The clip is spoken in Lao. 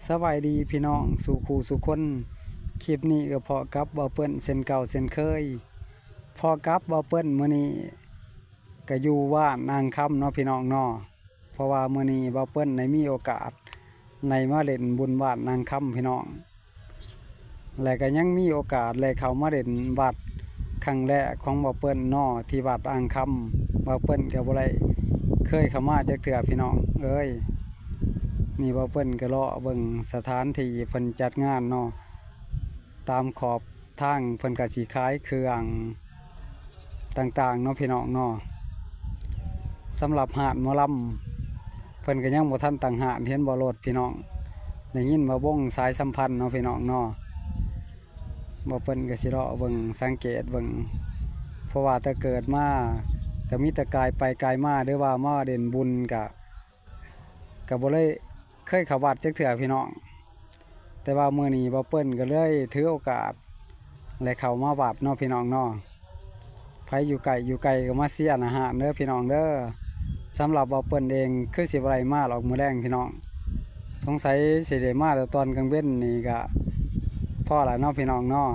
ສະບາຍດີພີ່ນ້ອງສູ່ຄູ່ສູ່ຄົນ. ຄລິບນີ້ກໍພໍ້ກັບບ່າວເປີ້ນເຊັ່ນເກົ່າເຊັ່ນເຄີຍ. ພໍ້ກັບບ່າວເປີ້ນມື້ນີ້ກໍຢູ່ບ້ານນາງຄຳເນາະພີ່ນ້ອງເນາະ. ເພາະວ່າມື້ນີ້ບ່າວເປີ້ນໄດ້ມີໂອກາດໄດ້ມາຫຼິ້ນບຸນບ້ານນາງຄຳພີ່ນ້ອງ. ແລະກໍຍັງມີໂອກາດໄດ້ເຂົ້າມາຫຼິ້ນວັດຄັ້ງແລກຂອງບ່າວເປີ້ນເນາະ ທີ່ວັດອ່າງຄຳ. ບ່າວເປີ້ນກໍບໍ່ໄດ້ເຄີຍເຂົ້າມາຈັກເທື່ອພີ່ນ້ອງເອີຍ. ນີ້ບ່າວເປີ້ນກໍເລາະເບິ່ງສະຖານທີ່ເພິ່ນຈັດງານເນາະ. ຕາມຂອບທາງເພິ່ນກໍຊິຂາຍເຄື່ອງຕ່າງໆເນາະພີ່ນ້ອງເນາະ. ສຳລັບຮ້ານໝໍລຳ ເພິ່ນກໍຍັງບໍ່ທັນຕັ້ງຮ້ານ. ເຫັນບໍ່ລົດພີ່ນ້ອງ? ໄດ້ຍິນວ່າວົງສາຍສຳພັນເນາະພີ່ນ້ອງເນາະ. ບ່າວເປີ້ນກໍຊິເລາະເບິ່ງສັງເກດເບິ່ງ ເພາະວ່າແຕ່ເກີດມາກໍມີແຕ່ກາຍໄປກາຍມາ ຫຼືວ່າມາຫຼິ້ນບຸນ ກະ ກໍບໍ່ໄດ້ເຄີຍເຂົ້າວັດຈັກເທື່ອພີ່ນ້ອງ. ແຕ່ວ່າມື້ນີ້ບ່າວເປີ້ນກໍເລີຍຖືໂອກາດ ແລະເຂົ້າມາວັດເນາະພີ່ນ້ອງເນາະ. ໃຜຢູ່ໃກ້ຢູ່ໄກກໍມາເຊຍໜ້າຮ້ານເດີພີ່ນ້ອງເດີ. ສຳລັບບ່າວເປີ້ນເອງຄືຊິບໍ່ໄດ້ມາດອກມື້ແລງພີ່ນ້ອງ. ສົງໄສຊິໄດ້ມາແຕ່ຕອນກາງເວັນນີ້ກະພໍລະເນາະພີ່ນ້ອງເນາະ.